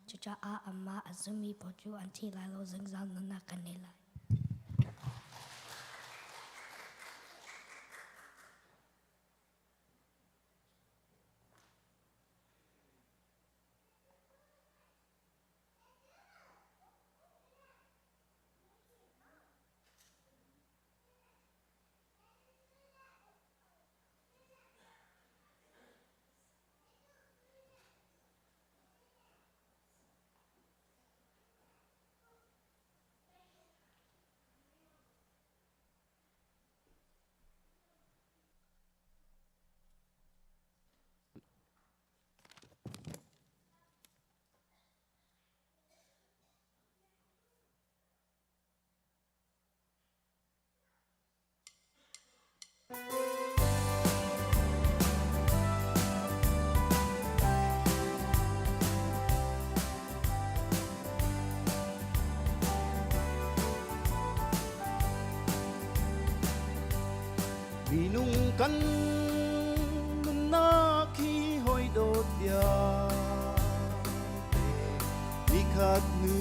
Cucaah amah a zummi paoh cu an thi lai lo, zungzal nunnak kan ngei lai. Minung kan nunnak hi hawi dawt bia nikhat nu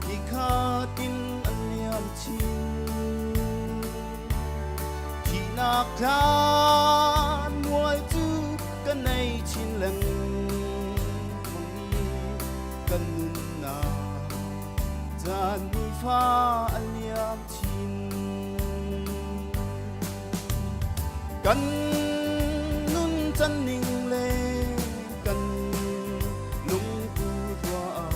nikhat in an liam chin thihnak thlan mual cu kan nei chin lengmang i kan nunnak caan nifa an liam chin kan nun can ning le kan lungpu ruah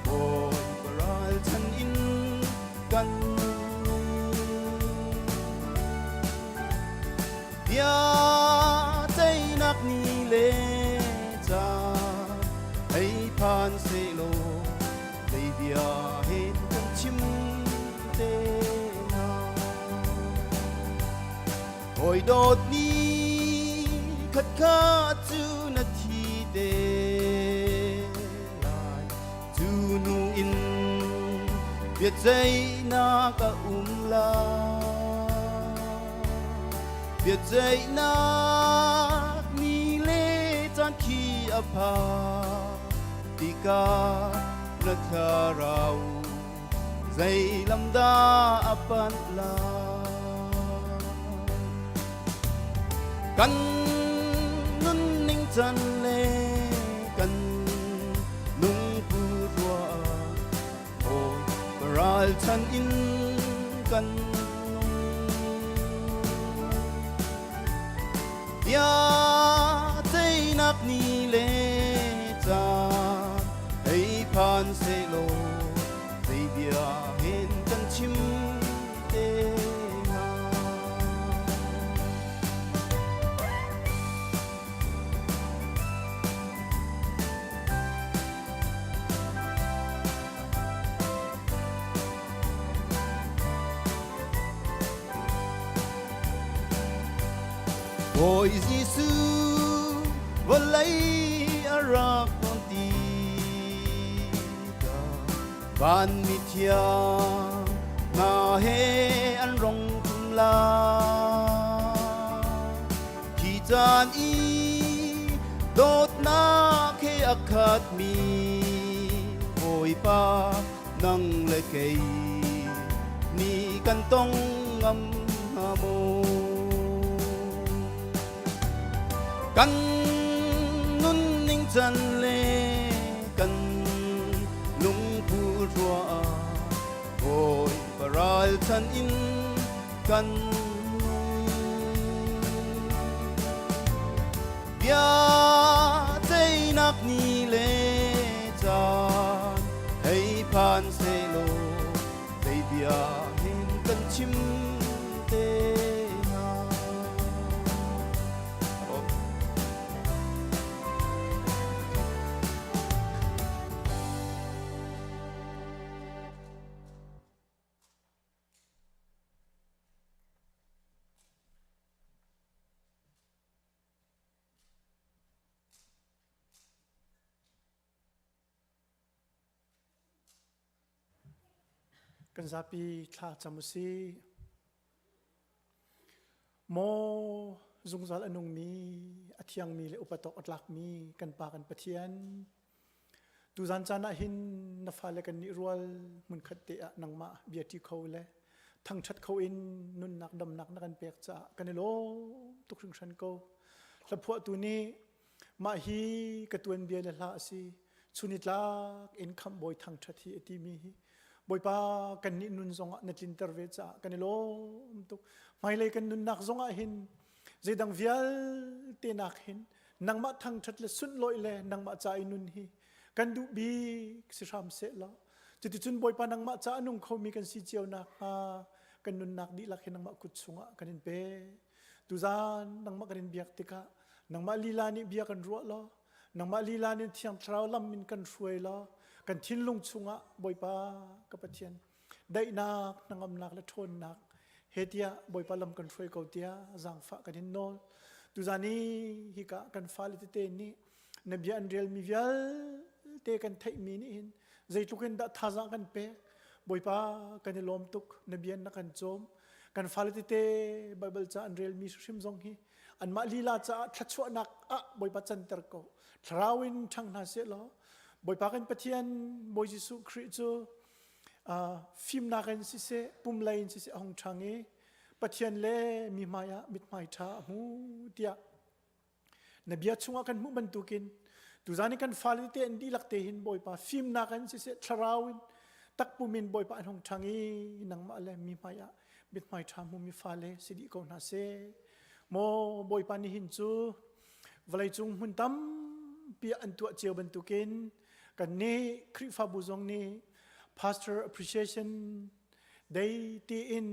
Bawipa ralchan in kan bia ceihnak ni le ca hei phan sehlaw zei bia hen kan chim te hnga. Hawi dawt ni khat kha cu na thi te lai cu nu in biaceihnak a um lai biaceihnak ni le caan khi a phak tikah na thlarau zei lam dah a panh lai kan nunning can le kan nungpu rua hawi ralchan in kan nung bia teinak ni le caan hei phan sehlaw zei bia hen kan chim te hnga. Bawi Jesuh vawlei a rak ton ti Van mithiang hna he an rong tum la. Khi caan i dawtnak he a khatmi Bawipa nang le kei ni kan tong ngam hnga maw? Kan nunning can le kan lungpu rua hawi paral chan in kan bia ceinak ni le caan hei phan sehlaw zei bia hin kan chim te hnga. Kan zapi thla cam u sih. Maw zungzal a nungmi, a thiangmi le upat awk a tlakmi kan Pa kan Pathian, Tuzan caan ah hin na fale kan nih rual hmunkhat te ah nangmah bia ṭi kho le thangṭhat kho in nunnak damnak na kan pek caah kan i lawm tuk hringhran ko. Hlaphuahtu nih mah hi ka tuanbia le hla a si chunitlak in khamhbawi thangṭhat hi a timi hi Bawipa kannih nun zongah na tlinter ve caah kan i lawm tuk. Hmailei kan nunnak zongah hin zeidang vialte nak hin nangmah thangṭhat le sunhlawih le nangmah ca i nun hi kan duh bik si hram seh law cuticun Bawipa nangmah ca a nung khomi kan si cio nakhnga kan nunnak dihlak hi nangmah kut chungah kan in pe. Tuzaan nangmah kan in biak tikah nangmah lila nih bia kan ruah law nangmah lila nih Thiang Thlarau lam in kan hruai law kan thinlung chungah Bawipa ka Pathian daihnak hnangamnak le ṭhawnnak he tiah Bawipa lam kan hruai ko tiah zaangfah kan in nawl. Tuzaan i hika kan fale tete nih na bia an relmi vialte kan theihmi nih hin zeitluk in dah thazaang kan pek Bawipa kan i lawm tuk na bia na kan cawm kan fale tete Baibal ca an relmi hrim zong hi anmah lila caah thluachuahnak ah Bawipa canter ko thlarau in ṭhang hna seh law Bawipa kan Pathian Bawi Jesuh Khrih cu fimnak in siseh pumlei in siseh a hung ṭhang i Pathian le mi hmai ah mithmai ṭha a hmu tiah na bia chungah kan hmuh bantukin tuzan i kan fale te an dihlak te hin Bawipa fimnak in siseh thlarau in takpum in Bawipa an hung ṭhang i nangmah le mi hmai ah mithmai ṭha hmumi fale si dih ko hna seh. Maw Bawipa nihin cu vawleicung hmun tampi ah an tuah cio bantukin kannih Khrihfabu zong nih Pastor Appreciation Day tiin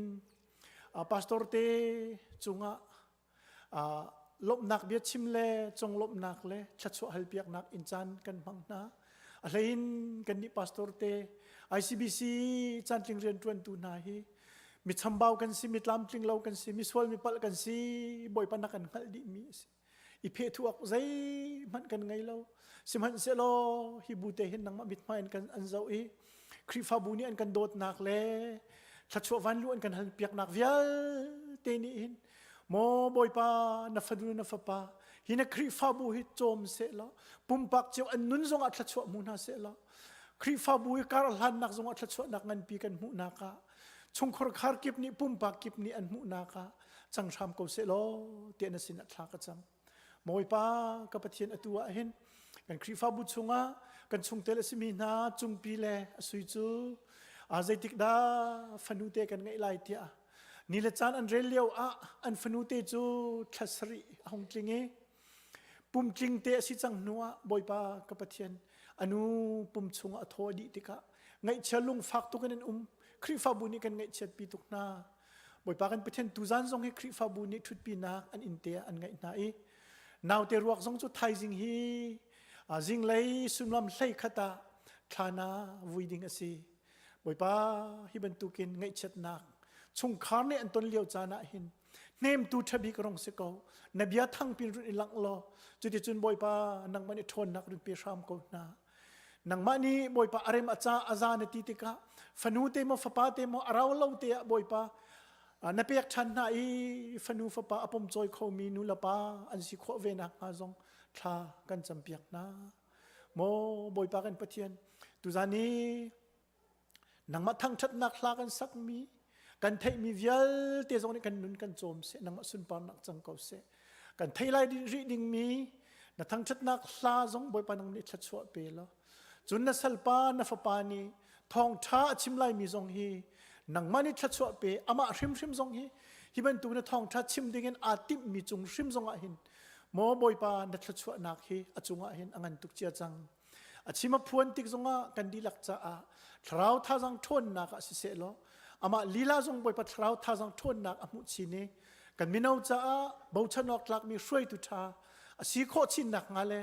pastor te cungah lawmhnak biachim le conglawmhnak le thluachuah halpiaknak in caan kan hmang hna. A hleiin kannih pastor te ICBC caantling rianṭuantu hna hi mi chambau kan si, mi tlamtling lo kan si, mi sual mi palh kan si, Bawipa na kan hngalh dihmi a si. I phehthu awk zeihmanh kan ngei lo. Sihmanhsehlaw hi bu te hin nangmah mithmai in kan an zoh i Khrihfabu nih an kan dawtnak le thluachuah vanlu an kan halpiaknak vialte nih hin maw Bawipa na fanu na fapa hi na Khrihfabu hi cawm seh law pumpak cio an nun zongah thluachuah hmu hna seh law Khrihfabu i kar hlannak zongah thluachuahnak nganpi kan hmuhnak ah chungkhar khar kip nih pumpak kip nih an hmuhnak ah cang hram ko seh law tiah na sinah thla ka cam. Bawipa ka Pathian atu ah hin kan Khrihfabu chungah kan chungtel a simi hna cungpi le a sui cu zeitik dah fanu te kan ngeih lai tiah ni le caan an rel lio ah an fanu te cu thla sarih a hung tling i pumtling te a si cang hnu ah Bawipa ka Pathian anu pum chungah a thaw a dih tikah ngaihchia lungfak tuk in an um Khrihfabu nih kan ngaihchiatpi tuk hna Bawipa kan Pathian tuzan zong hi Khrihfabu nih ṭhutpinak an inn te ah an ngeih hna i naute ruak zong cu thaizing hi zinglei suimilam hlei khat ah thlana vui ding a si. Bawipa hi bantukin ngaihchiatnak chungkhar nih an ton lio caan ah hin hnemtu ṭhabik rong si ko na bia thangpin run i langh law cuticun Bawipa nangmah nih ṭhawnnak run pe hram ko hna. Nangmah nih Bawipa a rem a ca a za na ti tikah fanu te maw fapa te maw a rau lo te ah Bawipa na pek ṭhan hna i fanu fapa a pomcawi khomi nu le pa an si khawh ve nakhnga zong thla kan campiak hna. Maw Bawipa kan Pathian tuzan i Nangmah thangṭhatnak hla kan sakmi, kan theihmi vialte zong nih kan nun kan cawm seh, nangmah sunparnak cang ko seh. Kan thei lai rih dingmi na thangṭhatnak hla zong Bawipa nang nih thluachuah pe law, cun na salpa na fapa nih thawngṭha a chim laimi zong hi nangmah nih thluachuah pe, amah hrimhrim zong hi hi bantuk na thawngṭha chim dingin aa timhmi cung hrim zongah hin maw Bawipa na thluachuahnak hi a cungah hin a ngan tuk cia cang. A chim a phuan tik zongah kan dihlak caah thlarau thazang ṭhawnnak ah siseh law amah lila zong Bawipa thlarau thazang ṭhawnnak a hmuh chin i kan mino caah bochan awk tlakmi hruaitu ṭha a si khawh chin nakhnga le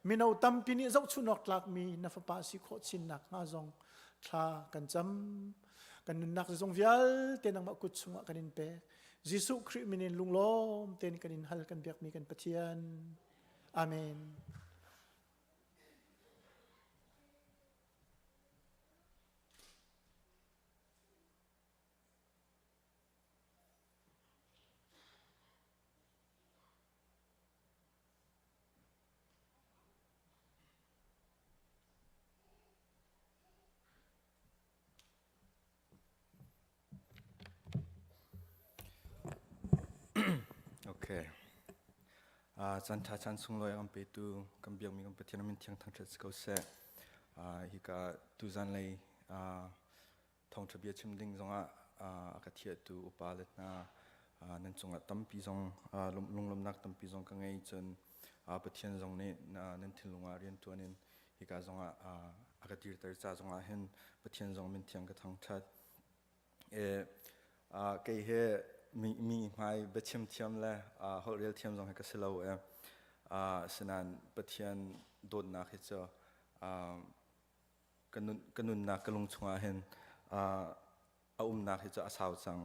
mino tampi nih zohchun awk tlakmi na fapa a si khawh chin nakhnga zong thla kan cam. Kan nunnak zong vialte nangmah kut chungah kan in pek. Jesuh Khrih min in lunglawm tein kan in hal kan biakmi kan Pathian. Amen. Okay. Caan ṭha caan sunglawi a kan petu kan biakmi kan Pathian a min thiang thangṭhat si ko seh. Hika tuzan lei thawngṭha bia chim ding zongah a ka thiahtu upa le hna nan cungah tampi zong lunglawmhnak tampi zong ka ngei cun Pathian zong nih nan thinlung ah rianṭuan in hika zongah a ka dirter ca zongah hin Pathian zong min thiang ka thangṭhat. Kei he mi hmai biachim thiam le holhrel thiam zong hi ka si lo e. Asinain Pathian dawtnak hi cu ka nunnak ka lung chungah hin a umnak hi cu a sau cang.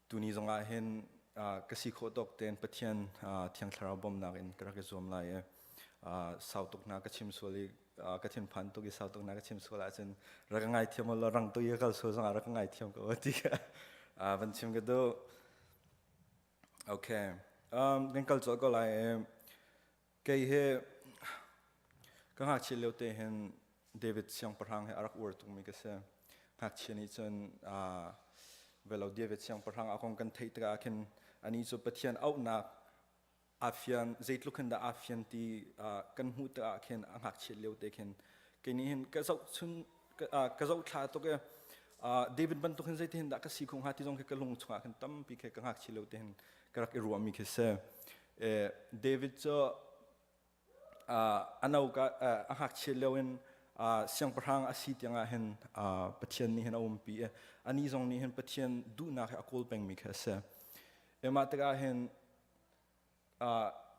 Tuni zongah hin ka si khawh tawk tein Pathian Thiang Thlarau bawmhnak in ka rak i zuam lai i sau tuk hna ka chim sual i ka thinphan tuk i sau tuk hna ka chim sual ahcun rak ka ngaithiam law rang tuk i ka kal sual zongah rak ka ngaithiam ko ti van chim ka duh. Okay. Um, kan kal colh ko lai i Kei hi ka ngakchia lio te hin David siangpahrang hi a rak uar tukmi ka si. Ngakchia nih cun uh, velo David siangpahrang a kong kan theih tikah khin anih cu Pathian auhnak aa fian zeitluk hin dah aa fian ti uh, kan hmuh tikah khin a ngakchia lio te khin kei nih hin ka zohchun ka, uh, ka zohthla tuk i uh, David bantuk hin zeitin dah ka si kho hnga ti zong khi ka lung chungah khin tampi khi ka ngakchia lio te hin ka rak i ruahmi khi si. David cu a no ka a ngakchia lio in siangpahrang a si tiangah hin Pathian nih hin a umpi i anih zong nih hin Pathian duhnak hi a kawl pengmi khi a si. Mah tikah hin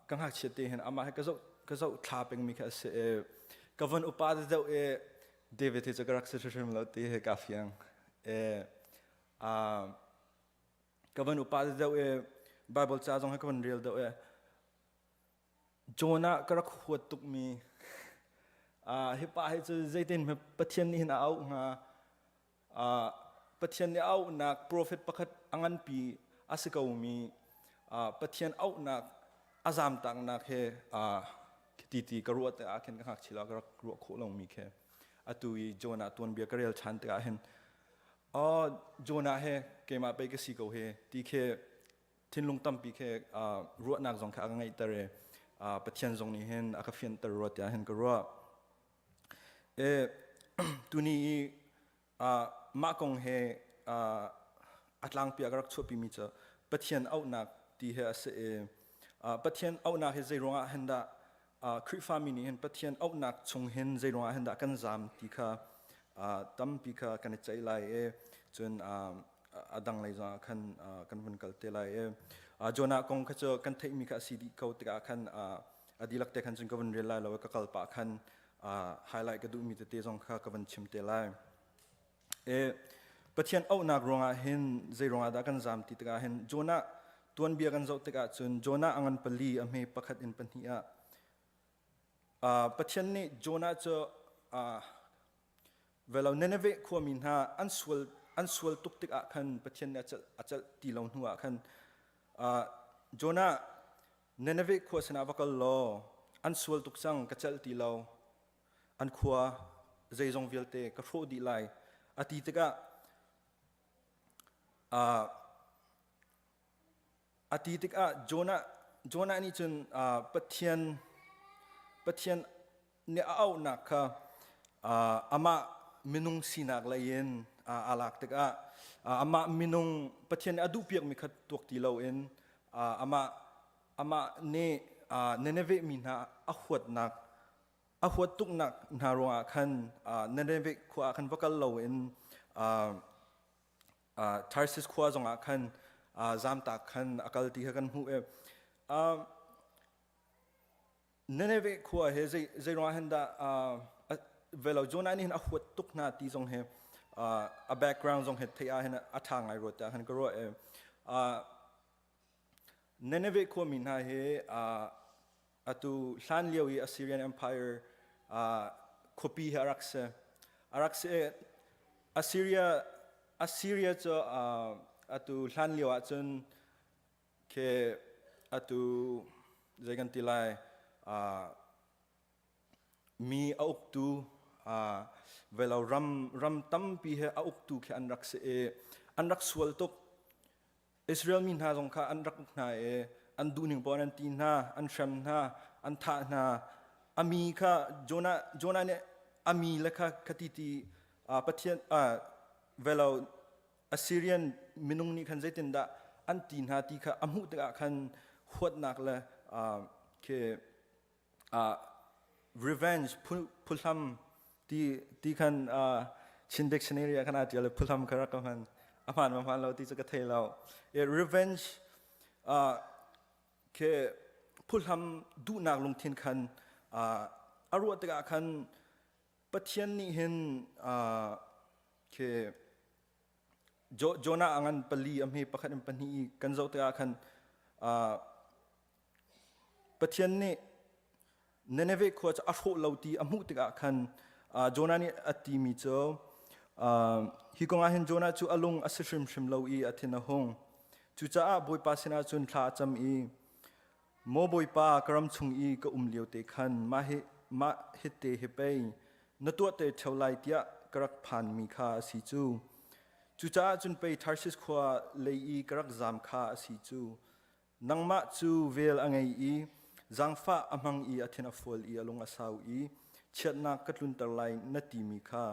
ka ngakchia te hin amah hi ka zoh ka zoh thla pengmi khi a si i ka von upa deuh i David hi cu ka rak si hrimhrim lo ti hi kaa fiang. Ka van upa deuh i Bible ca zong hi ka van rel deuh i Jonah ka rak huat tukmi hi pa hi cu zeitin Pathian nih hin a auh hnga Pathian nih a auhnak profet pakhat a nganpi a si komi Pathian auhnak a zamtaknak he ti ti ka ruah tikah khin ka ngakchia ka rak ruah khawh lomi khi atu i Jonah tuanbia ka rel ṭhan tikah hin Oh, Jonah he keimah pei ka si ko he ti khi thinlung tampi khi ruahnak zong kha a ka ngeihter i Pathian zong nih hin a ka fianter rua tiah hin ka ruah. E, tuni i mah kong he a tlangpi ah ka rak chuahpimi cu Pathian auhnak ti he a si i Pathian auhnak hi zei ruangah hin dah Khrihfami nih hin Pathian auhnak chung hin zei ruangah hin dah kan zaam ti kha tampi kha kan i ceih lai i cun a dang lei zongah khan kan vun kal te lai i Jonah kong kha cu kan theihmi kha a si dih ko tikah khan a dihlak te khan cun ka vun rel lai lo i ka kal pah khan highlight ka duhmi tete zong kha ka vun chim te lai. E, Pathian auhnak ruangah hin zei ruangah dah kan zaam ti tikah hin Jonah tuanbia kan zoh tikah cun Jonah a ngan pali a hme pakhat in pahnih ah uh, Pathian nih Jonah cu uh, velo Nineveh khuami hna an sual an sual tuk tikah khan Pathian nih a celh a celh ti lo hnu ah khan uh, Jonah Nineveh khua sinah va kal law an sual tuk cang ka celh ti lo an khua zeizong vialte ka hrawh dih lai a ti tikah uh, a ti tikah Jonah Jonah nih cun uh, Pathian Pathian nih a auhnak kha uh, amah minung sinak lei in uh, a lak tikah uh, amah minung Pathian nih a duhpiakmi kha tuak ti loin uh, amah amah nih uh, Nineveh mi hna a huatnak a huat tuknak hna ruangah khan Nineveh khua ah khan va kal loin Tarsis khua zongah khan zamtak khan a kal ti kha kan hmuh i Nineveh khua he zei zei ruangah hin dah velo Jonah nih hin a huat tuk hna ti zong he a background zong he theih ah hin a ṭha ngai rua tiah khan ka ruah i Nineveh khuami hna hi atu hlan lio i Assyrian Empire khuapi hi a rak si. A rak si i Assyria Assyria cu atu hlan lio ahcun khi atu zei kan ti lai mi a uktu velo ram ram tampi he a uktu khi an rak si i an rak sual tuk. Israel mi hna zong kha an rak uk hna i an duhning paoh an ti hna, an hrem hna, an thah hna. A mi kha Jonah, Jonah nih a mi le kha khati ti Pathian velo Assyrian minung nih khan zeitindah an ti hna ti kha a hmuh tikah khan huatnak le khi revenge phuhlam ti ti khan Chin dictionary ah khan aa ṭial i phuhlam kha rak ka hman. A hmaan ma hmaan lo ti cu ka thei lo. Revenge khi phuhlam duhnak lungthin khan a ruah tikah khan Pathian nih hin khi Jonah a ngan pali a hme pakhat in pahnih i kan zoh tikah khan Pathian nih Nineveh khua cu a hrawh lo ti a hmuh tikah khan Jonah nih a timi cu hi kong ah hin Jonah cu a lung a si hrimhrim lo i a thin a hung. Cucaah Bawipa sinah cun thla a cam i Maw Bawipa, ka ram chung i ka um lio te khan mah hi mah hite hi pei na tuah te ṭheo lai tiah ka rak phanmi kha a si cu. Cucaah cun pei Tarshish khua lei i ka rak zaam kha a si cu. Nangmah cu vel a ngei i zaangfah a hmang i a thin a fual i a lung a sau i chiatnak ka tlunter lai na timi kha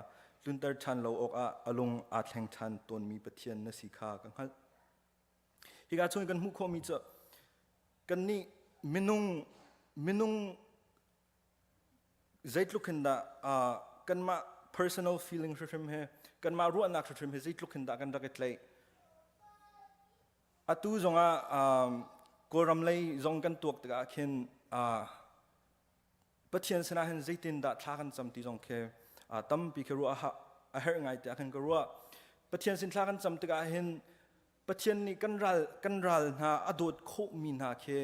tlunter ṭhan lo awkah a lung aa thleng ṭhan tawnmi Pathian na si kha ka hngalh. Hika chung kan hmuh khawhmi cu kannih minung minung zeitluk hin dah kanmah personal feeling hrimhrim he kanmah ruahnak hrimhrim he zeitluk hin dah kan rak i tlaih. Atu zongah Kawlram lei zong kan tuak tikah khin Pathian sinah hin zeitindah thla kan cam ti zong khi tampi khi ruah a herh ngai tiah khin ka ruah. Pathian sin thla kan cam tikah hin Pathian nih kan ral kan ral hna a dawt khawhmi hna khi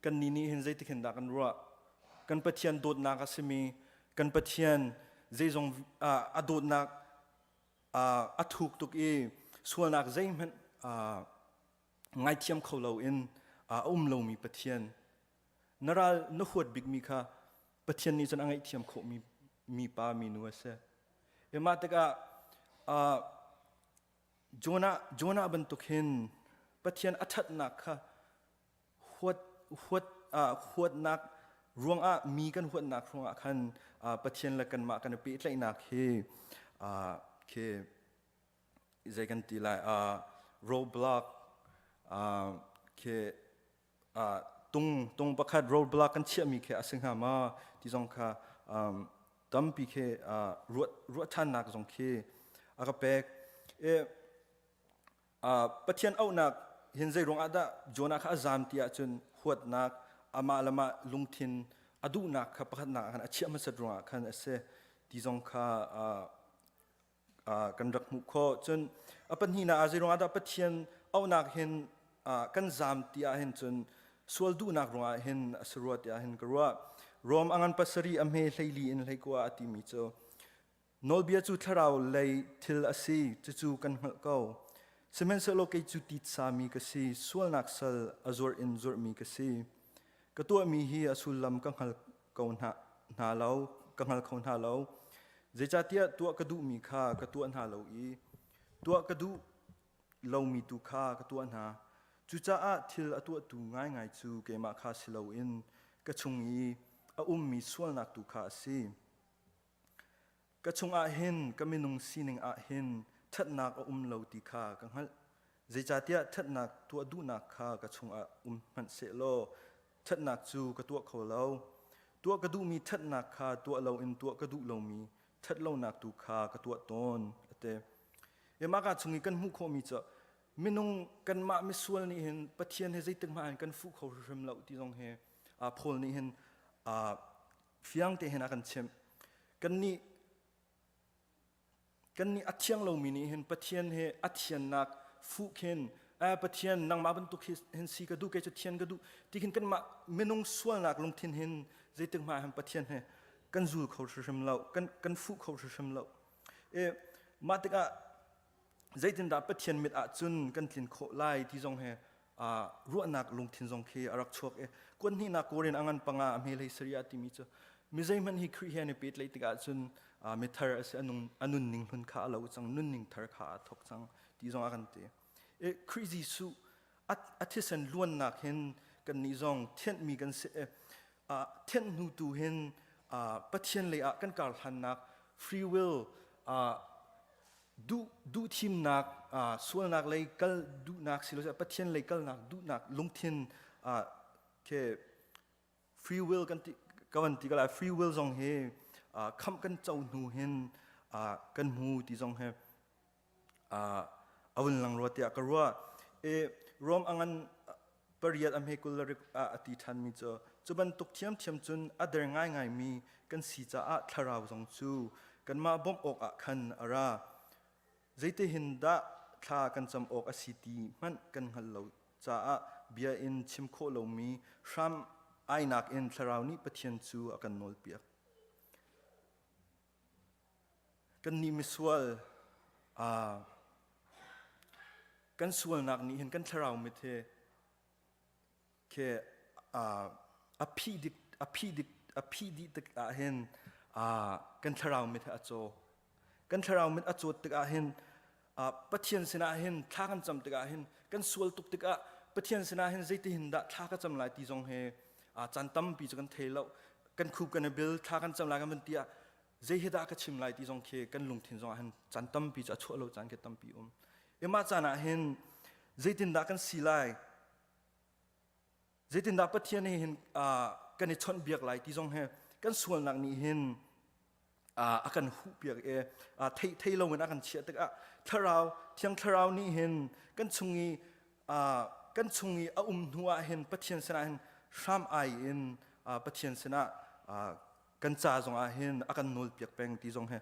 kan nih nih hin zeitik hin dah kan ruah. Kan Pathian dawtnak a simi kan Pathian zeizong a dawtnak a thuk tuk i sualnak zeihmanh ngaithiam kho loin a um lomi Pathian na ral na huat bikmi kha Pathian nih cun a ngaihthiam khawhmi mi pa mi nu a si. Mah tikah Jonah Jonah bantuk hin Pathian a ṭhatnak kha huat huat huatnak ruangah mi kan huatnak ruangah khan Pathian le kanmah kan i pehtlaihnak hi khi zei kan ti lai roadblock khi tung tung pakhat roadblock kan chiahmi khi a si hnga ma ti zong kha tampi khi ruah ruah ṭhannak zong khi a ka pek. Pathian auhnak hin zei ruangah dah Jonah kha a zaam ti ahcun huatnak amah le mah lungthin a duhnak kha pakhatnak ah khan a chiah hmasat ruangah khan a si ti zong kha kan rak hmuh khawh. Cun a pahnihnak ah zei ruangah dah Pathian auhnak hin kan zaam ti ahhin cun sual duhnak ruangah hin a si rua tiah hin ka ruah. Rom a ngan pasarih a hme hleili in hleikua a timi cu Nawlbia cu thlarau lei thil a si, cucu kan hngalh ko. Sihmanhsehlaw kei cu titsami ka si, sualnak sal a zuarh in zuarhmi ka si. Ka tuahmi hi a sullam ka hngal ko hna, hna lo, ka hngal kho hna lo. Zeicahtiah tuah ka duhmi kha ka tuah hna lo i tuah ka duh lomi tu kha ka tuah hna. Cucaah thil a tuahtu ngaingai cu keimah kha si loin ka chung i a ummi sualnak tu kha a si. Ka chungah hin ka minung sining ah hin ṭhatnak a um lo ti kha ka hngalh. Zeicahtiah ṭhatnak tuah duhnak kha ka chungah um hmanh sehlaw ṭhatnak cu ka tuah kho lo. Tuah ka duhmi ṭhatnak kha tuah loin tuah ka duh lomi ṭhatlonak tu kha ka tuah tawn, a ti. Mah ka chung i kan hmuh khawhmi cu minung kanmah misual nih hin Pathian he zeitik hmanh kan fuh kho hrimhrim lo ti zong hi Paul nih hin fiang te hin a kan chimh. Kannih kannih a thiang lomi nih hin Pathian he a thiannak fuh khin eh, Pathian nangmah bantuk hin si ka duh kei cu thian ka duh ti khin kanmah minung sualnak lungthin hin zeitik hmah hin Pathian he kan zul kho hrimhrim lo kan kan fuh kho hrimhrim lo e mah tikah zeitindah Pathian mit ah cun kan tlin khawh lai ti zong he ruahnak lungthin zong khi a rak chuak i kuan hnihnak Korin a ngan panga a hme hlei saria timi cu mi zeihmanh hi Khrih he an i pehtlaih tikah cun mithar a si a nunning hlun kha a lo cang nunning thar kha a thawk cang ti zong a kan ti. Khrih Jesuh. A thisen luannak hin kannih zong thianhmi kan si. Thianh hnu tu hin Pathian lei ah kan karhlannak free will duh duhthimnak sualnak lei kal duhnak si lo Pathian lei kalnak duhnak lungthin ke free will kan ti ka van ti ka lai free will zong hi khamh kan co hnu hin kan hmu ti zong hi a vun lang rua tiah ka ruah. I Rom a ngan pariat a hme 20 ah a ti ṭhanmi cu cu bantuk ṭhiamṭhiam cun a der ngaingaimi kan si caah thlarau zong cu kanmah bawmh awkah khan a ra. Zeitihin dah thla kan cam awk a si ti hmanh kan hngalh lo caah bia in chim khawh lomi hram ainak in thlarau nih Pathian cu a kan nawlpiak. Kannih misual uh, kan sualnak nih hin kan thlarau mit hi khi uh, a phih dik a phih dik a phih dih tik ah hin uh, kan thlarau mit hi a caw kan thlarau mit a cawt tikah hin uh, Pathian sinah hin thla kan cam tikah hin kan sual tuk tikah Pathian sinah hin zeitihin dah thla ka cam lai ti zong hi uh, caan tampi cu kan thei lo kan khup kan i bil thla kan cam lai kan van ti ah zei hi dah ka chim lai ti zong khi kan lungthin zong ah hin caan tampi cu a chuah lo caan khi tampi um i mah caan ah hin zeitindah kan si lai zeitindah Pathian he hin kan i chawnh biak lai ti zong he kan sualnak nih hin a kan huh piak i thei thei lo in a kan chiah tikah thlarau thiang thlarau nih hin kan chung i kan chung i a um hnu ah hin Pathian sinah hin hram ai in Pathian sinah kan ca zong ah hin a kan nawlpiak peng ti zong hi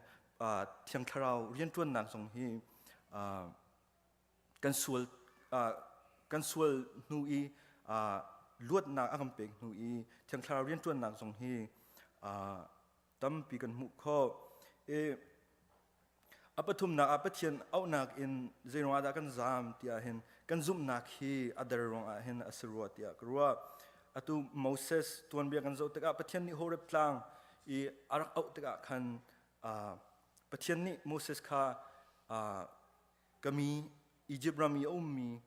thiang thlarau rianṭuannak zong hi kan sual kan sual hnu i luatnak a kan pek hnu i thiang thlarau rianṭuannak zong hi tampi kan hmuh khawh. I A pathumnak ah Pathian auhnak in zeiruangah dah kan zaam tiah hin kan zumhnak hi a der ruangah hin a si rua tiah ka ruah. Atu Moses tuanbia kan zoh tikah Pathian nih Horeb tlang i a rak auh tikah khan uh, Pathian nih Moses kha uh, ka mi Egypt ram i a ummi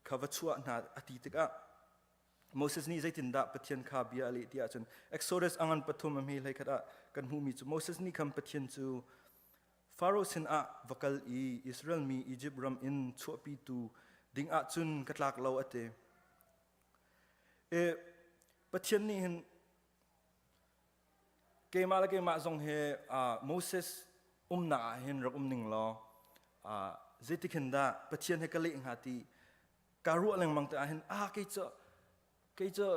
kha va chuah hna a ti tikah Moses nih zeitindah Pathian kha bia a leh ti ahcun Exodus a ngan pathum a hme hleikhat ah kan hmuhmi cu Moses nih khan Pathian cu Faro sinah va kal i Israel mi Izipt ram in chuahpitu ding ahcun ka tlak lo a ti. E, Pathian nih hin keimah le keimah zong hi uh, Moses umnak ah hin rak um ning law uh, zeitik hin dah Pathian he ka leh hnga ti ka ruah lengmang te ah hin ah kei cu kei cu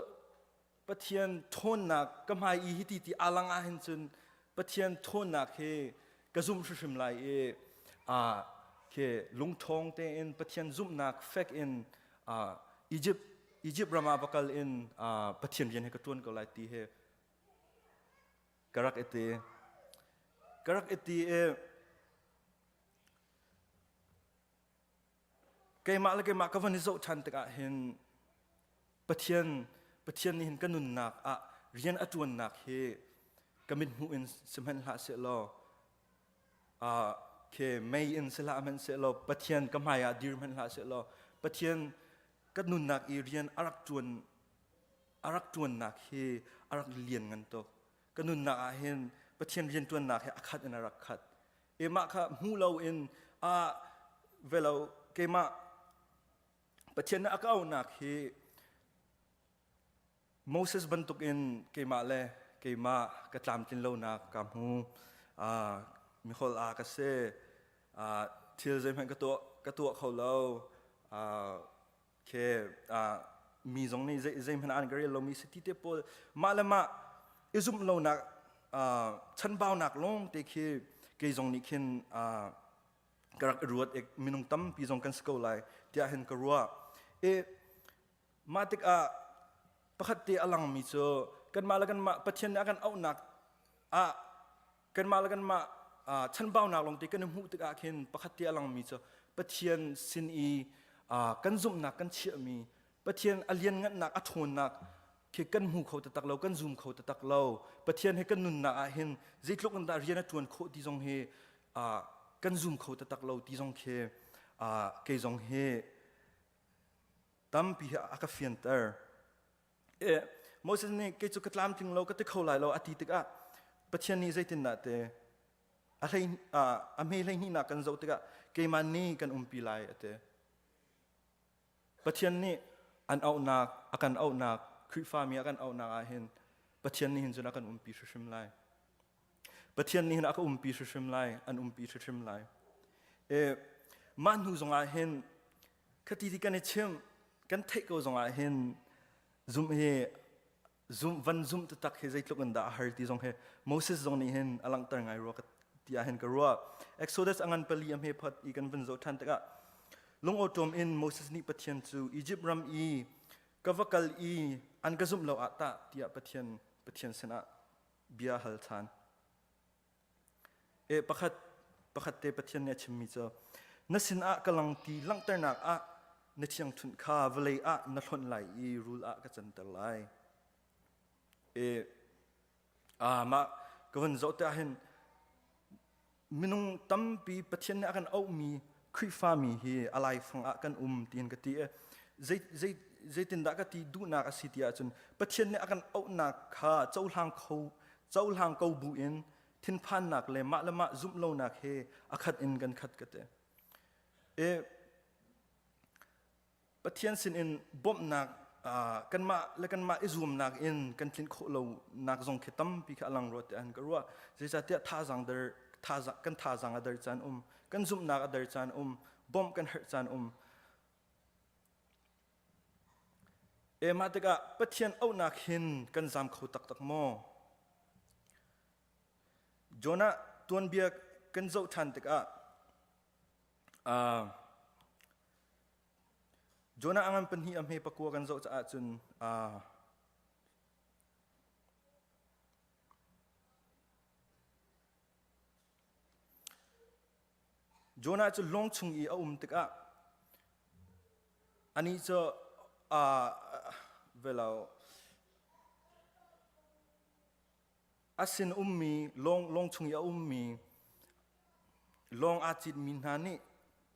Pathian ṭhawnnak ka hmai i hiti ti alang ah hin cun Pathian ṭhawnnak hi ka zumh hrimhrim lai i ah khi lungṭhawng tein Pathian zumhnak fek in ah Egypt Egypt ram ah va kal in ah Pathian rian hi ka ṭuan ko lai ti hi ka rak i ti ka rak i ti i Keimah le keimah ka van i zoh ṭhan tikah hin Pathian Pathian nih hin ka nunnak ah rian a ṭuannak hi ka mithmuh in sihmanh hlah sehlaw uh, khi mei in si hlah hmanh sehlaw Pathian ka hmai ah dir hmanh hlah sehlaw Pathian ka nunnak i rian a rak ṭuan a rak ṭuannak hi a rak lian ngan tuk ka nunnak ah hin Pathian rianṭuannak hi a khat in a rak khat Keimah kha hmu loin a velo keimah Pathian nih a ka auhnak hi Moses bantukin keimah le keimah ka tlamtlin lonak ka hmu. Uh, mihol a ka si. Uh, thil zeihmanh ka tuah ka tuah kho lo. Uh, Khi mi zong nih zeihmanh an ka rel lomi si ti te pawl mah le mah i zumh lonak chanbaunak lawng te khi kei zong nih khin ka rak i ruat i minung tampi zong kan si ko lai tiah hin ka ruah. I mah tikah pakhat te a langmi cu kanmah le kanmah Pathian nih a kan auhnak ah kanmah le kanmah chanbaunak lawngte kan i hmuh tikah khin pakhat te a langmi cu Pathian sin i kan zumhnak kan chiahmi Pathian a lianngannak a ṭhawnnak khi kan hmu kho taktak lo kan zum kho taktak lo Pathian he kan nunnak ah hin zeitluk in dah rian a ṭuan khawh ti zong hi kan zum kho taktak lo ti zong khi kei zong hi Tampi hi a ka fianter. E, Moses nih kei cu ka tlamtling lo ka ti kho lai lo a ti tikah Pathian nih zeitindah te a hlei a hme hleihnihnak kan zoh tikah keimah nih kan umpi lai a ti. Pathian nih an auhnak a kan auhnak Khrihfami a kan auhnak ah hin Pathian nih hin cun a kan umpi hrimhrim lai. Pathian nih hin a ka umpi hrimhrim lai, an umpi hrimhrim lai. E, mah hnu zongah hin khati ti kan i chim kan theih ko zongah hin zumh hi zum van zumh taktak hi zeitluk in dah a har ti zong hi Moses zong nih hin a langhter ngai rua ti ah hin ka ruah. Exodus a ngan pali a hme phat i kan vun zoh ṭhan tikah lungawṭawm in Moses nih Pathian cu Izipt ram i ka va kal i an ka zumh lo ah tah tiah Pathian Pathian sinah bia hal ṭhan. E pakhat pakhat te Pathian nih a chimmi cu na sinah ka lang ti langhternak ah na thiangṭhunh kha vawlei ah na hlonh lai i rul ah ka canter lai. E ah mah ka vun zoh te ahhin minung tampi Pathian nih a kan auhmi Khrihfami hi a laifang ah kan um tiin ka ti i zei zei zeitindah ka ti duhnak a si ti ahcun Pathian nih a kan auhnak kha cohlang kho cohlang ko bu in thinphannak le mah le mah zumh lonak he a khat in kan khat ka ti. E, Pathian sinin bawmhnak kanmah le kanmah i zuamnak in kan tlinh khawh lonak zong khi tampi kha a lang rua tiah an ka ruah. Zeicahtiah thazaang der thazaang kan thazaang a der caan um, kan zumhnak a der caan um, bawmh kan herh caan um. E mah tikah Pathian auhnak hin kan zam kho taktak maw? Jonah tuanbia kan zoh ṭhan tikah uh, Jonah a ngan pahnih a hme pakua kan zoh caah cun uh, Jonah cu lawng chung i a um tikah anih cu uh, velo a sin ummi lawng lawng chung i a ummi lawng aa citmi hna nih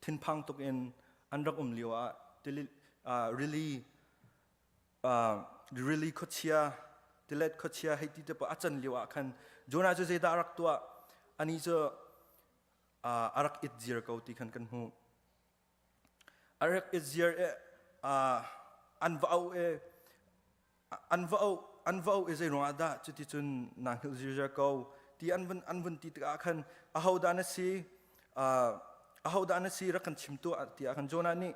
thinphang tuk in an rak um lio ah rili rili khuachia tilet khuachia hei ti te a can lio ah khan Jonah cu zeidah a rak tuah ani cu a rak it zir ko ti khan kan hmuh A rak i ziar i an va auh i an va auh an va auh i zei ruangah dah cuticun naa hngilh zirziar ko ti an vun an vun ti tikah khan ahodah na si ahodah na si rak kan chim tuah tiah khan Jonah nih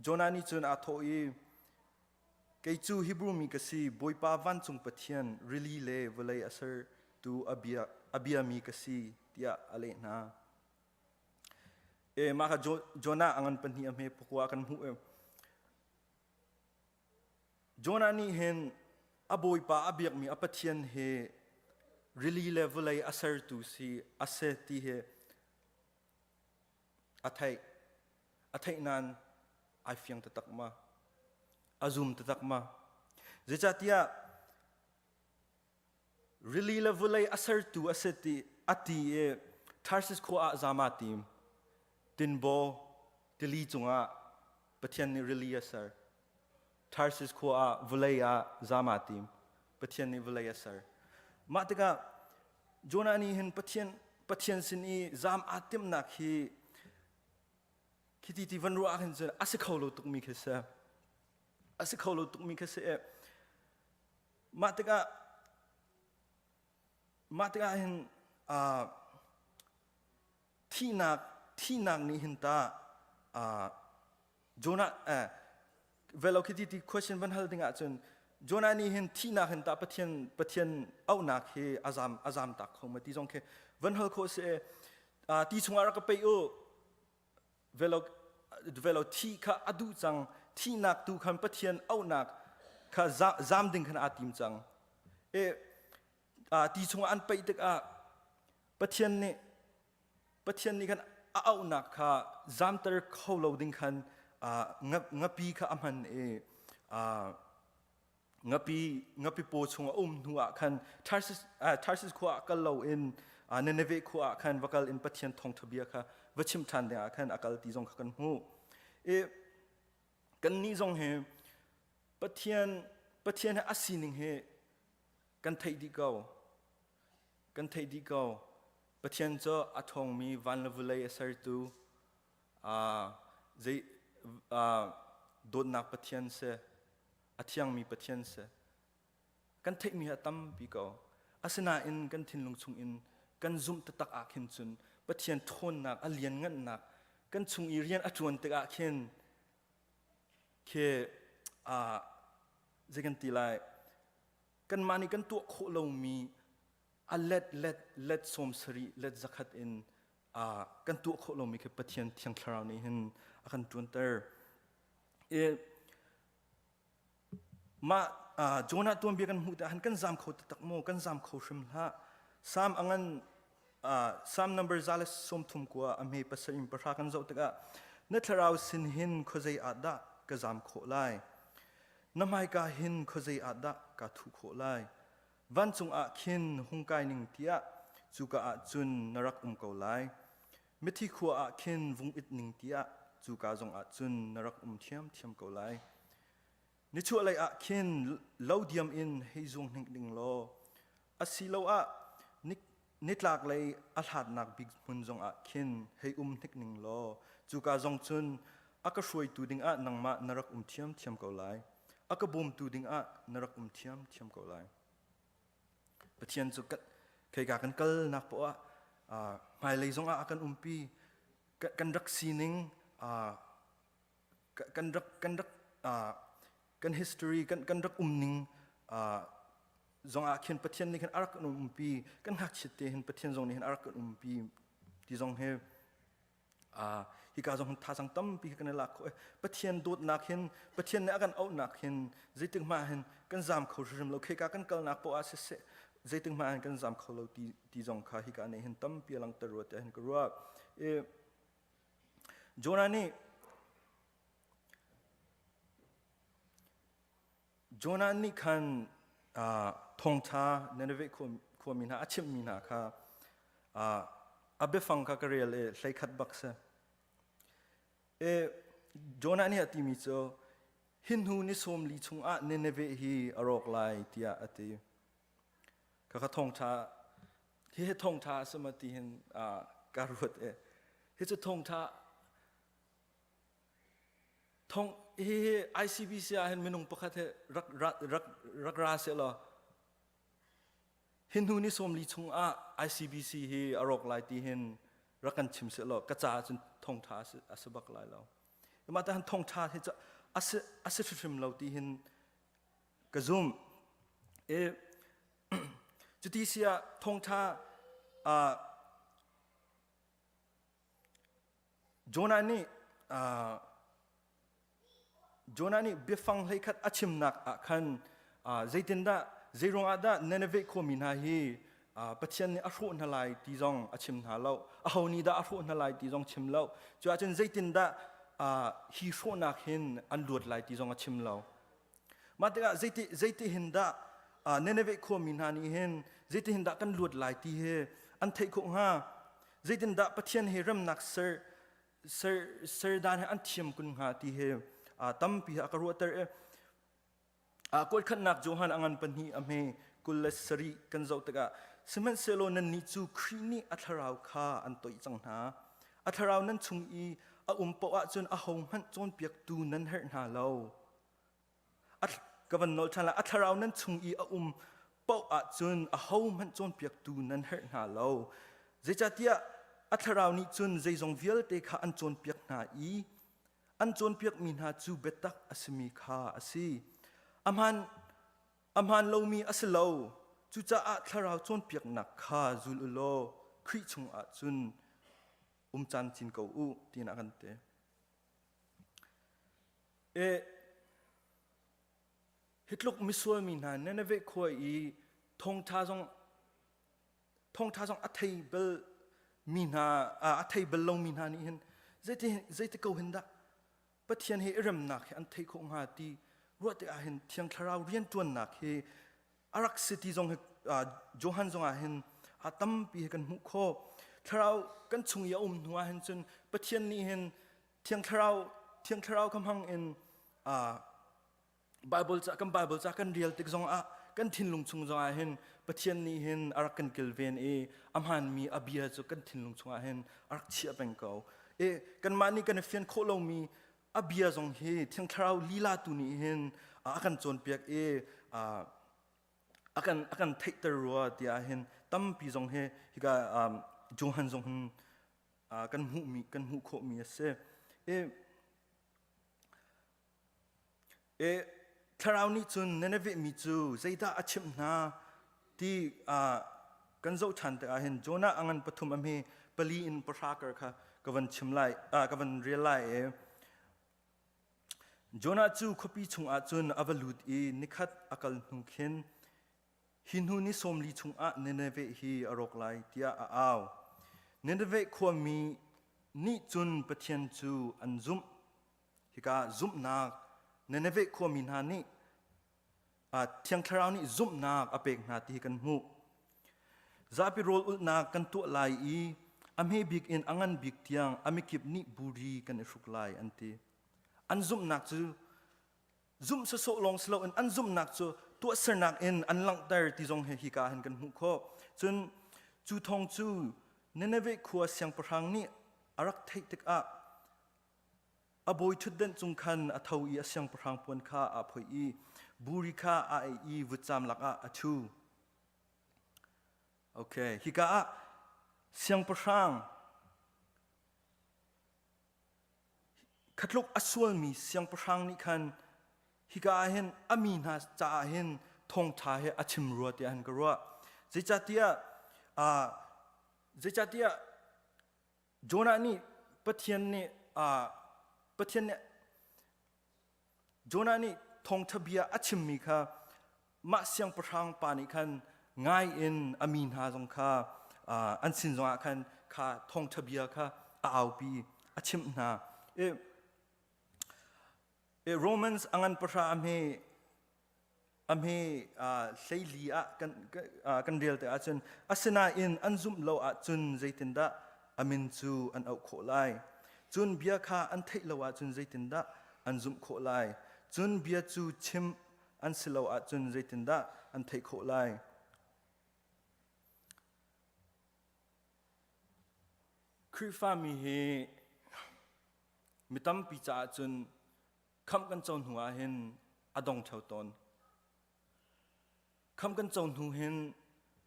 Jonah nih cun aa thawh i kei cu Hebrew mi ka si Bawipa vancung Pathian rili le vawlei a sertu a bia a biami ka si tiah a leh hna. E mah kha Jonah a ngan pahnih a hme pakua kan hmuh e. Jonah nih hin a bawipa a biakmi a Pathian he rili le vawlei a sertu si a si ti hi a theih. A theih nain ai fiang taktak ma? A zum taktak ma? Zeicahtiah Rili le vulei a sertu a si ti a ti i Tarsis khua ah zam aa tim. Tinbaw tili cungah Pathian nih rili a ser. Tarsis khua ah vulei ah zam aa tim. Pathian nih vulei a ser. Mah tikah Jonah nih hin Pathian Pathian sin i zam aa timhnak hi khiti ti van ruah ah khin cun a si kho lo tukmi khi si. A si kho lo tukmi khi si i Mah tikah mah tikah hin uh, thihnak thihnak nih hin ta uh, Jonah eh, velo khi ti ti question van hal ding ahcun Jonah nih hin thihnak hin ta Pathian Pathian auhnak hi azam azam tak kho ma ti zong khi van hal khawh si uh, ti chungah rak ka peih u velo velo thi kha a duh cang thihnak tu khan Pathian auhnak kha zam ding khan aa tim cang e ti chungah an paih tikah Pathian nih Pathian nih khan a auhnak kha zamter kho lo ding khan ngapi kha a hman i Ngapi ngapi paw chung a um hnu ah khan Tarsis Tarsis khua ah kal loin Nineveh khua ah khan va kal in Pathian thawngṭha bia kha va chim ṭhan ding ah khan a kal ti zong kha kan hmuh. I Kannih zong hi Pathian Pathian he a sining hi kan theih dih ko. Kan theih dih ko. Pathian cu a ṭhawngmi van le vawlei a sertu zei dawtnak Pathian si, a thiangmi Pathian si. Kan theihmi hi a tampi ko. Asinain kan thinlung chungin kan zumh taktak ah khin cun Pathian ṭhawnnak, a lianngannak kan chung i rian a ṭuan tikah khin khi zei kan ti lai kanmah nih kan tuah khawh lomi a let let let sawm sarih let zakhat in kan tuah khawh lomi khi Pathian Thiang Thlarau nih hin a kan ṭuanter. I Mah Jonah tuanbia kan hmuh tikah kan zam kho taktak maw? Kan zam kho hrim hlah. Salm a ngan Salm number 139 a hme pasarih in pahra kan zoh tikah na thlarau sin hin khuazei ah dah ka zam khawh lai? Na hmaika hin khuazei ah dah ka thuh khawh lai? Vancung ah khin hung kai ning tiah cuka ah cun na rak um ko lai. Mithi khua ah khin vung it ning tiah cuka zong ah cun na rak um ṭhiamṭhiam ko lai. Nichuahlei ah khin lo diam in hei zuang hnik ding law, asiloah nitlaklei a hlatnak bik hmun zongah khin hei um hnik ning law, cuka zong cun a ka hruaitu dingah nangmah na rak um ṭhiamṭhiam ko lai. A ka bawmtu dingah na rak um ṭhiamṭhiam ko lai. Pathian cu khika kan kalnak poah ah hmailei zongah a kan umpi. Kan rak sining kan rak kan rak kan history kan kan rak umning zong ah khin Pathian nih khin a rak kan umpi kan ngakchiat te hin Pathian zong nih hin a rak kan umpi ti zong hi hika zong hin thazang tampi kan i lak khawh Pathian dawtnak hin Pathian nih a kan auhnak hin zeitik hmah hin kan zam kho hrimhrim lo kheka kan kalnak poah ah siseh zeitik hmah hin kan zam kho lo ti ti zong kha hika nih hin tampi a langhter rua tiah hin ka ruah Jonah nih Jonah nih khan thawngṭha Nineveh khuami hna a chimhmi hna kha a biafang kha ka rel i hleikhat bak si. Jonah nih a timi cu hi hnu ni sawm li chungah Nineveh hi a rawk lai tiah a ti. Khakha thawngṭha hihi thawngṭha a si ma ti hin ka ruat i hi cu thawngṭha thong hihi ICBC ah hin minung pakhat he rak rak rak rak ra seh law hi hnu ni sawmli chung ah ICBC hi a rawk lai ti hin rak kan chim seh law ka caah cun thawngṭha a si bak lai lo. Mah ta han thawngṭha hi cu a si a si hrimhrim lo ti hin ka zumh. I cuti si ah thawngṭha uh, Jonah nih uh, Jonah nih biafang hleikhat a chimnak ah khan uh, zeitindah zeiruangah dah Nineveh khuami hna hi uh, Pathian nih a hrawh hna lai ti zong a chim hna lo aho nih dah a hrawh hna lai ti zong chim lo cu ahcun zeitindah uh, hi hrawhnak hin an luat lai ti zong a chim lo Mah tikah zeiti zeiti hin dah Nineveh khuami hna nih hin zeiti hin dah kan luat lai ti hi an theih khawh hnga? Zeitindah Pathian he remnak ser ser ser dan he an thiam kun hnga ti hi tampi a ka ruahter i kuatkhatnak Johan a ngan pahnih a hme 27 kan zoh tikah sihmanhsehlaw nannih cu Khrih nih a thlarau kha an toih cang hna. A thlarau nan chung i a um paoh ahcun ahohmanh cawnpiaktu nan herh hna lo. Ka van nawl ṭhan lai. A thlarau nan chung i a um paoh ahcun ahohmanh cawnpiaktu nan herh hna lo. Zeicahtiah a thlarau nih cun zeizong vialte kha an cawnpiak hna i an cawnpiakmi hna cu biatak a simi kha a si. A hmaan, a hmaan lomi a si lo. Cucaah thlarau cawnpiaknak kha zul u law Khrih chungah cun um caan cin ko u tiin a kan ti. E, hi tluk misual mi hna Nineveh khua i thawngṭha zong thawngṭha zong a thei bal mi hna a thei bal lomi hna nih hin zeiti zeiti ko hin dah Pathian he i remnak hi an theih khawh hnga ti ruah tikah hin Thiang Thlarau rianṭuannak hi a rak si ti zong hi Johan zong ah hin a tampi hi kan hmuh khawh. Thlarau kan chung i a um hnu ah hin cun Pathian nih hin Thiang Thlarau Thiang Thlarau kha hmang in. Bible ca kan Bible ca kan rel tik zong ah kan thinlung chung zong ah hin Pathian nih hin a rak kan kilven i a hmaanmi a bia cu kan thinlung chung ah hin a rak chiah peng ko. E kanmah nih kan i fian khawh lomi a bia zong hi Thiang Thlarau lila tu nih hin a kan cawnpiak i a kan a kan theihter rua tiah hin tampi zong hi hika Johan zong hin kan hmuhmi kan hmuh khawhmi a si. E E thlarau nih cun Nineveh mi cu zeidah a chimh hna ti kan zoh ṭhan tikah hin Jonah a ngan pathum a hme pali in pahra kar kha ka van chim lai ka van rel lai i Jonah cu khuapi chungah cun a va lut i nikhat a kal hnu khin hi hnu ni 40 chungah Nineveh hi a rawk lai tiah a au. Nineveh khuami nih cun Pathian cu an zumh. Hika zumhnak Nineveh khuami hna nih Thiang Thlarau nih zumhnak a pek hna ti hi kan hmuh. Zapi rawl ulhnak kan tuah lai i a hme bik in a ngan bik tiang a mikip nih buri kan i hruk lai an ti. An zumhnak cu zumh sawsawh lawng si loin an zumhnak cu tuahsernak in an langhter ti zong hi hika hin kan hmuh khawh. Cun cu thawng cu Nineveh khua siangpahrang nih a rak theih tikah A bawi ṭhutdenh cung khan a tho i a siangpahrang puan kha aa phoih i buri kha aa ei i vutcam lakah a ṭhu. Okay, hika ah siangpahrang khatluk a sualmi siangpahrang nih khan hika ah hin a mi hna caah hin thawngṭha he a chim rua tiah hin ka ruah. Zeicahtiah uh, zeicahtiah Jonah nih Pathian nih uh, Pathian nih Jonah nih thawngṭha bia a chimmi kha mah siangpahrang pa nih khan ngai in a mi hna zong kha uh, an sin zongah khan kha thawngṭha bia kha a aupi a chimh hna. I, i Romans a ngan pahra a hme A hme hleili ah kan, kan rel te ahcun asinain an zumh lo ahcun zeitindah a min cu an auh khawh lai? Cun bia kha an theih lo ahcun zeitindah an zumh khawh lai? Cun bia cu chim an si lo ahcun zeitindah an theih khawh lai? Khrihfami hi mi tampi caah cun Khamh kan co hnu ah hin a dong theo tawn. Khamh kan co hnu hin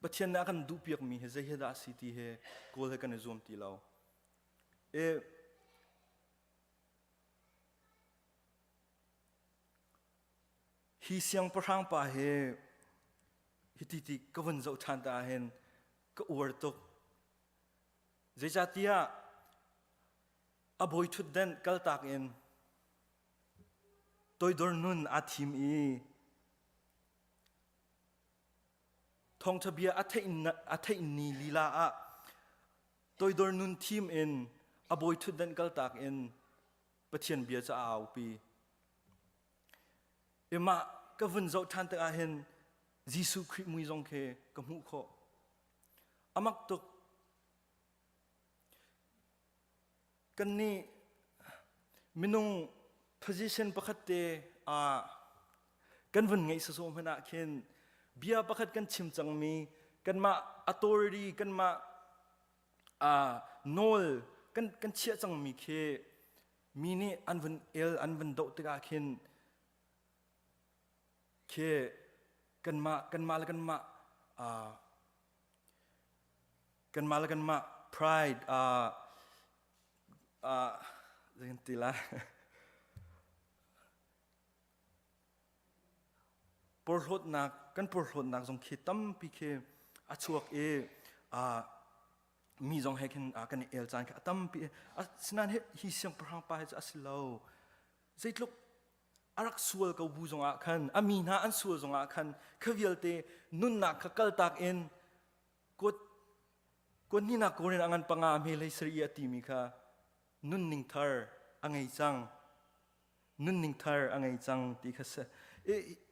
Pathian nih a kan duhpiakmi hi zei hi dah a si ti hi kawl he kan i zuam ti lo. E, hi siangpahrang pa hi hiti ti ka vun zoh ṭhan ta ah hin ka uar tuk. Zeicahtiah a bawi ṭhutdenh kaltak in toidor nun aa thim i thawngṭha bia a theih ni lila ah toidor nun thim in a bawi ṭhutdenh kaltak in Pathian bia cu a aupi. I mah ka vun zoh ṭhan tikah hin Jesuh Khrih mui zong khi ka hmuh khawh. Amak tuk. Kannih minung position pakhat te ah kan vun ngeih sawsawh hmanh ah khin bia pakhat kan chim cangmi kanmah authority kanmah uh, nawl kan kan chiah cangmi khi mi nih an vun el an vun doh tikah khin khi kanmah kanmah le kanmah uh, Kanmah le kanmah pride uh, uh, zei ti lai porhlawtnak kan porhlawtnak zong khi tampi khi a chuak i uh, mi zong he khin uh, kan i el caan kha a tampi asinain hi, hi siangpahrang pa hi cu a si lo zeitluk a rak sual ko bu zongah khan a mi hna an sual zongah khan kha vialte nunnak kha kaltak in Kut kut hnihnak Korin a ngan panga hme hlei sarih a timi kha nunning thar a ngei cang. Nunning thar a ngei cang ti kha si.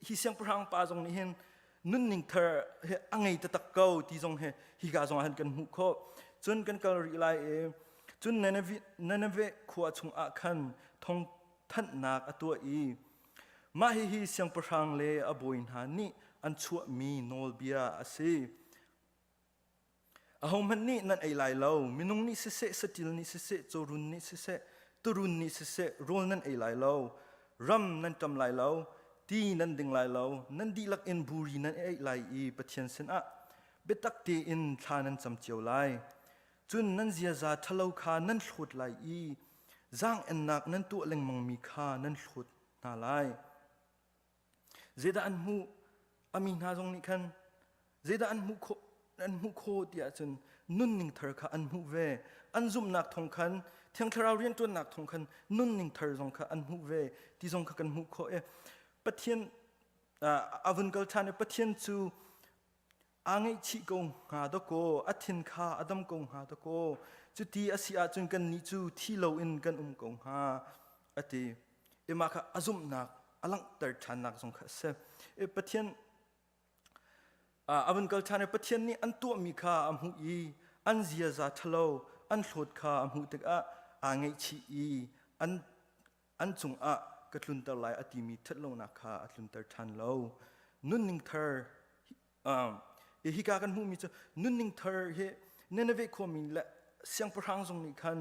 Hi siangpahrang pa zong nih hin nunning thar he a ngei taktak ko ti zong he hika zong ah hin kan hmuh khawh. Cun kan kal rih lai i cun Nineveh khua chungah khan thawng thanhnak a tuah i. Mah hihi siangpahrang le a bawi hna nih an chuahmi nawlbia a si. Ahohmanh nih nan ei lai lo. Minung nih siseh, saṭil nih siseh, cawrun nih siseh, tuurun nih siseh, rawl nan ei lai lo. Ram nan ṭam lai lo, ti nan ding lai lo, nan dihlak in buri nan ei lai i Pathian sinah biatak tein thla nan cam cio lai. Cun nan ziaza ṭhalo kha nan hlawt lai i zaang-ennak nan tuah lengmangmi kha nan hlawt hna lai. Zeidah an hmuh? A mi hna zong nih khan zeidah an hmuh khawh an hmuh khawh tiah cun nunning thar kha an hmuh ve. An zumhnak thawng khan Thiang Thlarau rianṭuannak thawng khan nunning thar zong kha an hmuh ve ti zong kha kan hmuh khawh i Pathian a vun kal ṭhan i Pathian cu aa ngaihchih ko hnga dawkaw a thin kha a dam ko hnga dawkaw cuti a si ahcun kannih cu thi loin kan um ko hnga a ti i mah kha a zumhnak a langhter ṭhannak zong kha a si i Pathian a vun kal ṭhan i Pathian nih an tuahmi kha a hmuh i an ziaza ṭhalo an hlawt kha a hmuh tikah aa ngaihchih i an an cungah ka tlunter lai a timi ṭhatlonak kha a tlunter ṭhan lo. Nunning thar hika kan hmuhmi cu nunning thar hi Nineveh khuami le siangpahrang zong nih khan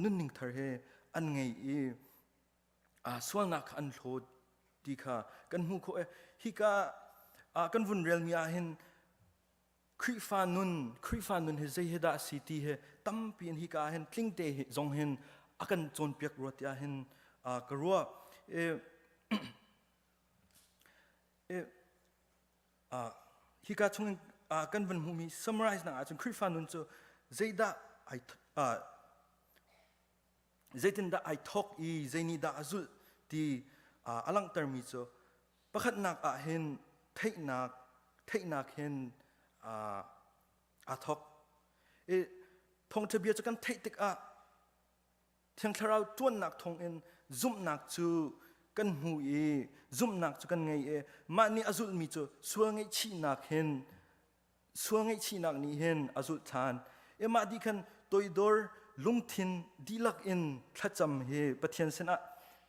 nunning thar hi an ngei i sualnak kha an hlawt ti kha kan hmuh khawh i hika kan vun relmi ah hin Khrihfa nun, Khrihfa nun hi zei hi dah a si ti hi tampi in hika ah hin tlingte hi zong hin a kan cawnpiak rua tiah hin ka ruah. Hika chung kan van hmuhmi summarize nak ahcun Khrihfa nun cu zeidah ai zeitindah ai thawk i zeinihdah a zulh ti a langhtermi cu pakhatnak ah hin theihnak theihnak hin aa thawk. I thawngṭha bia cu kan theih tikah Thiang Thlarau ṭuannak thawngin zumhnak cu kan hmu i zumhnak cu kan ngei i mah nih a zulhmi cu sual ngaihchihnak hin sual ngaihchihnak nih hin a zulh ṭhan. I mah dih khan toidor lungthin dihlak in thlacam hi Pathian sinah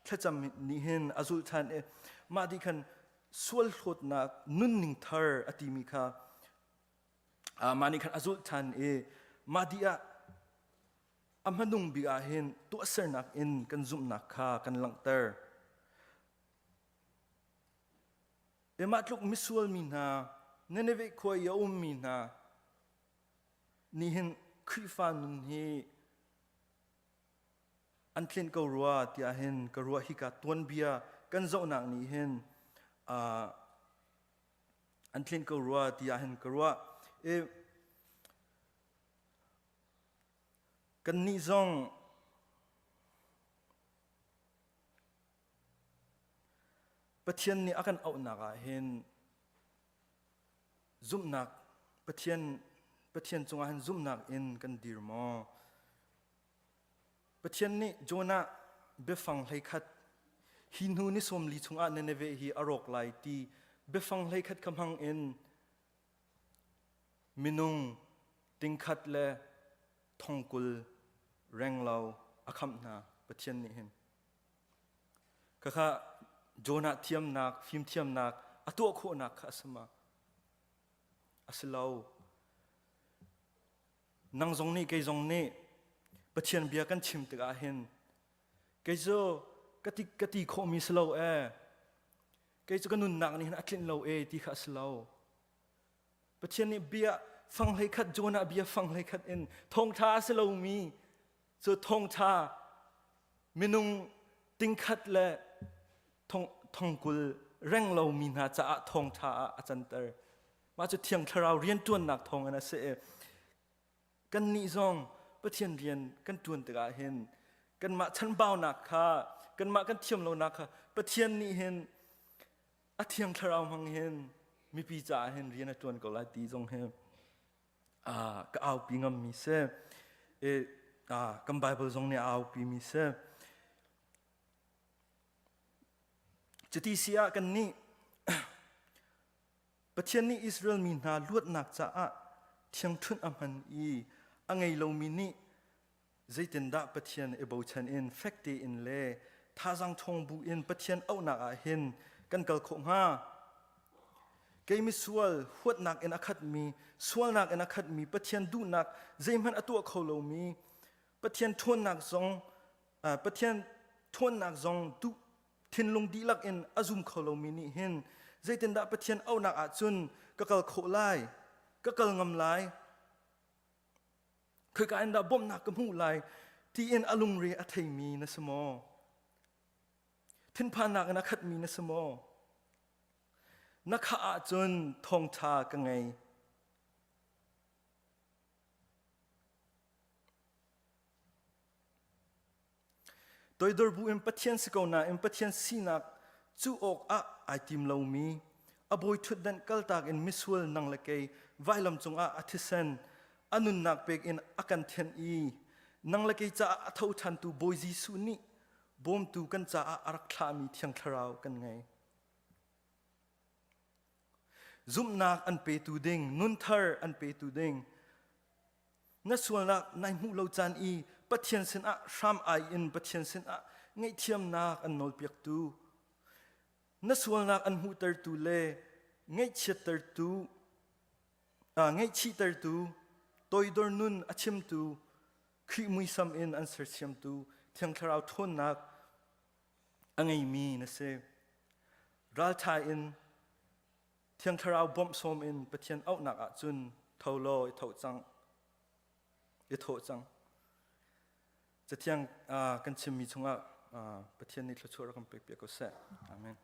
thlacam nih hin a zulh ṭhan i mah dih khan sual hlawtnak nunning thar a timi kha mah nih khan a zulh ṭhan i mah dih ah a hmanung bik ah hin tuahsernak in kan zumhnak kha kan langhter. Mah tluk misual mi hna, Nineveh khua i a ummi hna nih hin Khrihfa nun hi an tlinh ko rua tiah hin ka ruah hika tuanbia kan zohnak nih hin uh, an tlinh ko rua tiah hin ka ruah. I kannih zong Pathian nih a kan auhnak ah hin zumhnak Pathian Pathian cungah hin zumhnak in kan dir maw? Pathian nih Jonah biafang 11 hi hnu ni 40 chungah Nineveh hi a rawk lai ti biafang 11 kha hmang in minung tingkhat le thongkul renglo a khamh hna Pathian nih hin. Khakha Jonah thiamnak, fimthiamnak a tuah khawhnak kha a si ma? A si lo. Nang zong nih kei zong nih Pathian bia kan chim tikah hin kei cu ka ti ka ti khawhmi si lo ee. Kei cu ka nunnak nih hin a tlinh lo ee ti kha a si lo. Pathian nih bia fang 11 Jonah bia fang 11 in thawngṭha a si lomi cu thawngṭha minung tingkhat le thongkul reng lomi hna caah thawngṭha ah a canter. Mah cu Thiang Thlarau rianṭuannak thawngin a si i kannih zong Pathian rian kan ṭuan tikah hin kanmah chanbaunak kha kanmah kan thiam lonak kha Pathian nih hin a Thiang Thlarau hmang hin mipi caah hin rian a ṭuan ko lai ti zong hi ka aupi ngammi si. I, kan Bible zong nih a aupi mi si. Cuti si ah kannih Pathian nih Israel mi hna luatnak caah thiangṭhunh a hman i a ngei lomi nih zeitindah Pathian i bochan in fek tein le thazang ṭhawng bu in Pathian auhnak ah hin kan kal khawh hnga? Kei misual huatnak in a khatmi, sualnak in a khatmi, Pathian duhnak zeihmanh a tuah kho lomi, Pathian ṭhawnnak zong Pathian ṭhawnnak zong duh thinlung dihlak in a zum kho lomi nih hin zeitindah Pathian auhnak ahcun ka kal khawh lai, ka kal ngam lai, Khoika in dah bawmhnak ka hmuh lai tiin a lungre a theimi na si maw? Thinphannak in a khatmi na si maw? Na khah ahcun thawngṭha ka ngei. Toidor bu in Pathian si ko nain Pathian sinak cuh awkah ai tim lomi, a bawi ṭhutdanh kaltak in misual nang le kei vailam cungah a thisen a nunnak pek in a kan thianh i nang le kei caah a tho ṭhantu Bawi Jesuh nih bawmtu kan caah a rak thlahmi Thiang Thlarau kan ngei. Zumhnak an petu ding, nunthar an petu ding, Na sualnak nai hmuh lo caan i Pathian sinah hram ai in Pathian sinah ngaihthiamnak an nawlpiaktu, na sualnak an hmuhtertu le ngaihchiattertu, ngaihchihtertu, toidor nun a chimtu, Khrih muisam in an sersiamtu Thiang Thlarau ṭhawnnak a ngeimi na si. Ralṭha in Thiang Thlarau bawmh sawm in Pathian auhnak ahcun tho law i tho cang. I thawh cang. Cathiang kan chimmi chungah Pathian nih thluachuah rak kan pek piak ko seh. Amen.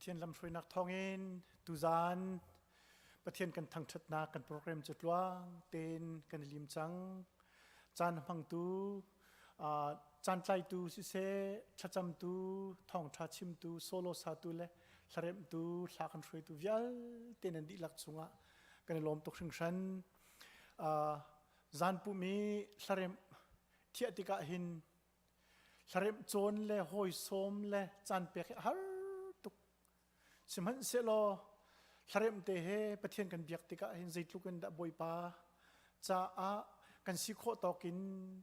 Pathian lamhruainak thawngin tuzaan Pathian kan thangṭhatnak kan program cu tluang tein kan i lim cang. Caan hmangtu, caan tlaitu siseh, thlacamtu, thawngṭha chimtu, solo satu le hlaremhtu, hla kan hruaitu vialte nan dihlak cungah kan i lawm tuk hringhran. Zan pum i hlaremh thiah tikah hin Hlaremh cawn le hawi sawm le caan pek hi a har tuk. Sihmanhsehlaw hlaremh te he Pathian kan biak tikah hin zeitluk in dah Bawipa caah kan si khawh tawk in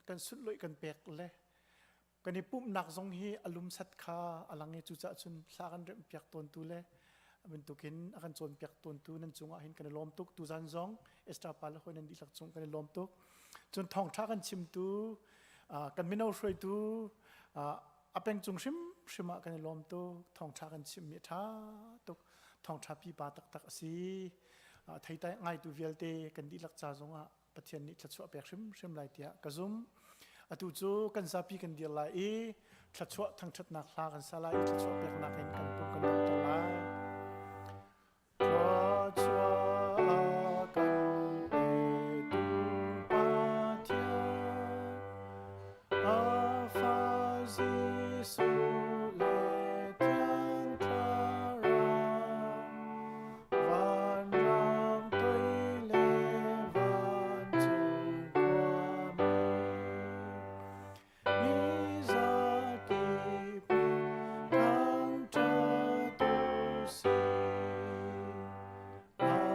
kan sunhlawih kan pek le kan i pumhnak zong hi a lumsat kha a lang i cucaah cun hla kan remh piak tawntu le bantukin a kan cawnpiak tawntu nan cungah hin kan i lawm tuk tuzan zong Esther pa le hawi nan dihlak cung kan i lawm tuk cun thawngṭha kan chimtu kan mino hruaitu a peng cung hrimhrim ah kan i lawm tuk thawngṭha kan chimmi a ṭha tuk thawngṭha pipa taktak a si theitai ngaitu vialte kan dihlak ca zongah Pathian nih thluachuah pek hrimhrim lai tiah ka zum atu cu kan zapi kan dir lai i thluachuah thangṭhatnak hla kan sa lai i thluachuah peknak in kan pum kan donghter lai Thluachuah kan petu Pathian, a Fa Jesuh le Thiang Thlarau, vanram toi le vancung khuami, Mi zakip nih thangṭhat u sih. Amen.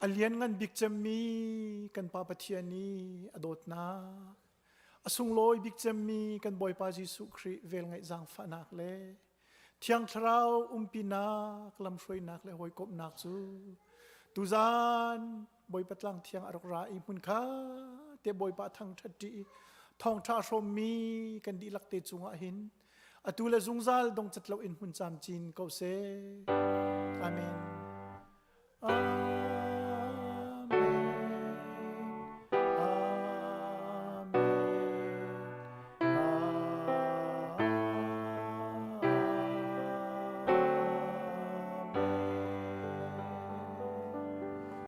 A lianngan bik cemmi kan Pa Pathian i a dawtnak, a sunglawi bik cemmi kan Bawipa Jesuh Khrih velngeih zaangfahnak le Thiang Thlarau umpinak, lamhruainak le hawikomhnak cu tuzan Bawipa tlang thiang a rak ra i hmun kha te Bawipa thangṭhat ṭi i thawngṭha hrawmmi kan dihlak te cungah hin atu le zungzal dongcat loin hmun camcin ko seh. Amen. Amen.